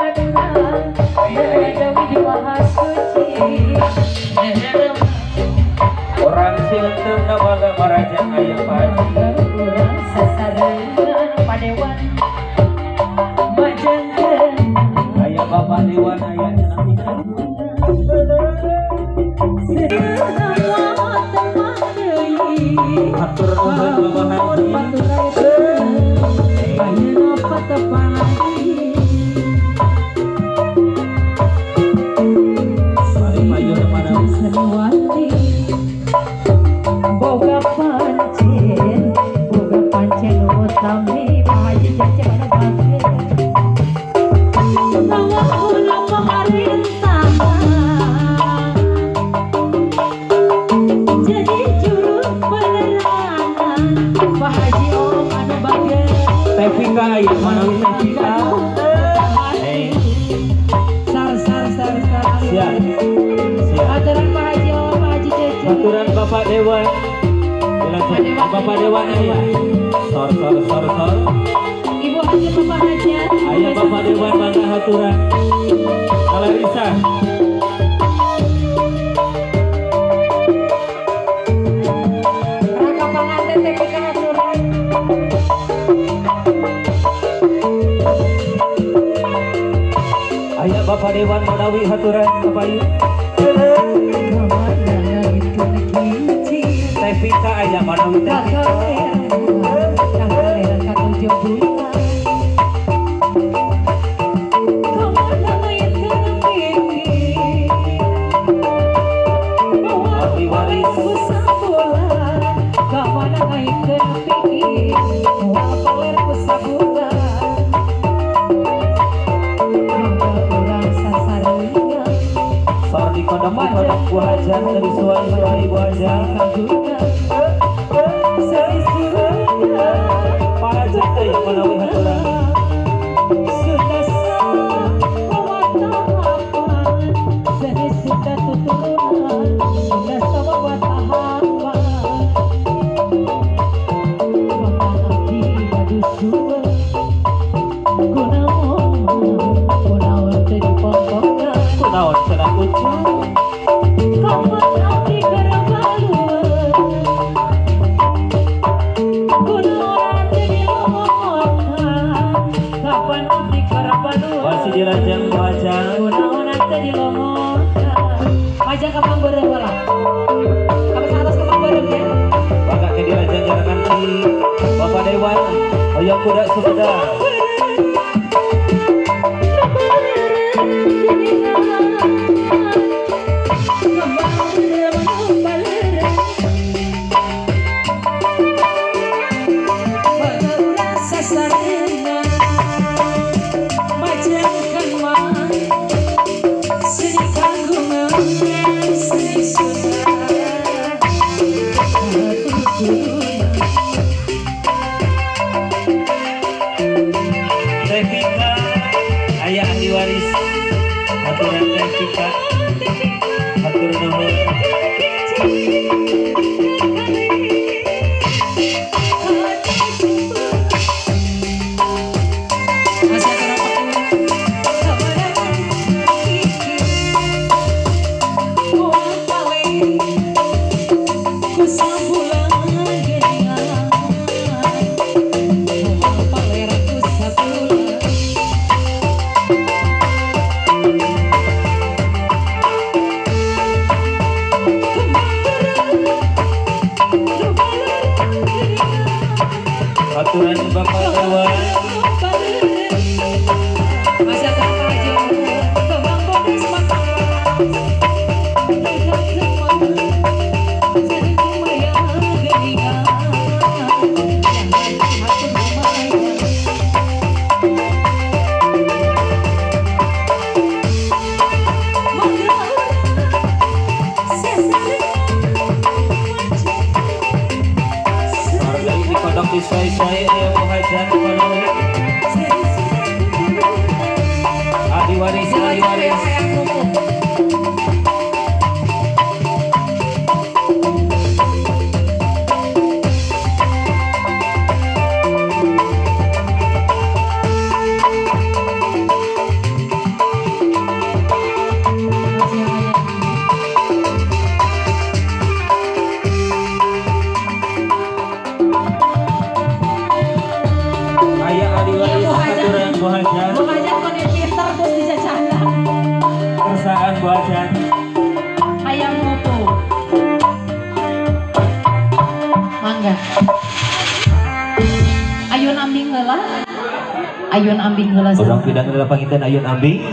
Madura Dewi Maha Suci. Orang silentem nabaga marajang aya Pak Haji. Urang sasarengan padewan majengkeun. Aya Bapak Dewan aya cenah. Atur nuhun Bapak Haji. Mari maju mana Boga pancen utami Pak Haji Cece anu bager. Nawahuna pemerintahan jadi juru penerangan Pak Haji Om anu bager. Teh Vika aya manawi Teh Vika. Sar sar sar sar. Siap. Siap. Aturan Pak Haji Om, Pak Haji Cece. Aturan Bapak Dewan. Bapak Dewan aya. Sor sor sor sor. Ibu Haji Bapak Hajat. Aya Bapak Dewan mangga haturan. Kalarisa. Raka panganten teh Vika haturan. Aya Bapak Dewan manawi haturan kapayu. Teh Vika aya manawi Teh Vika. Ahli waris sor di kodok bu hajar dari suai-suai bu hajar. Pak Hajar teh manawi haturan. Kunaon cenah ucu. Masih dilajang Bu Hajar. Pajak kapan bareng lah. Kapan atas kapan bareng ya. Bakal ke dilajang jarangan di Bapak Dewan hoyong kuda Sumedang. Teh Vika aya ahli waris haturan Teh Vika hatur nuhun. Aturan Bapak Dewan. Di suai-suai aya Bu Hajar manawi. Ahli waris ahli waris. Hajat. Bu Hajat kone pinter terus dijajana. Kersaan Bu Hajat. Hayam pupu. Mangga. Ayun ambing heula. Ayun ambing heula. Urang pidang adalah panginten ayun ambing.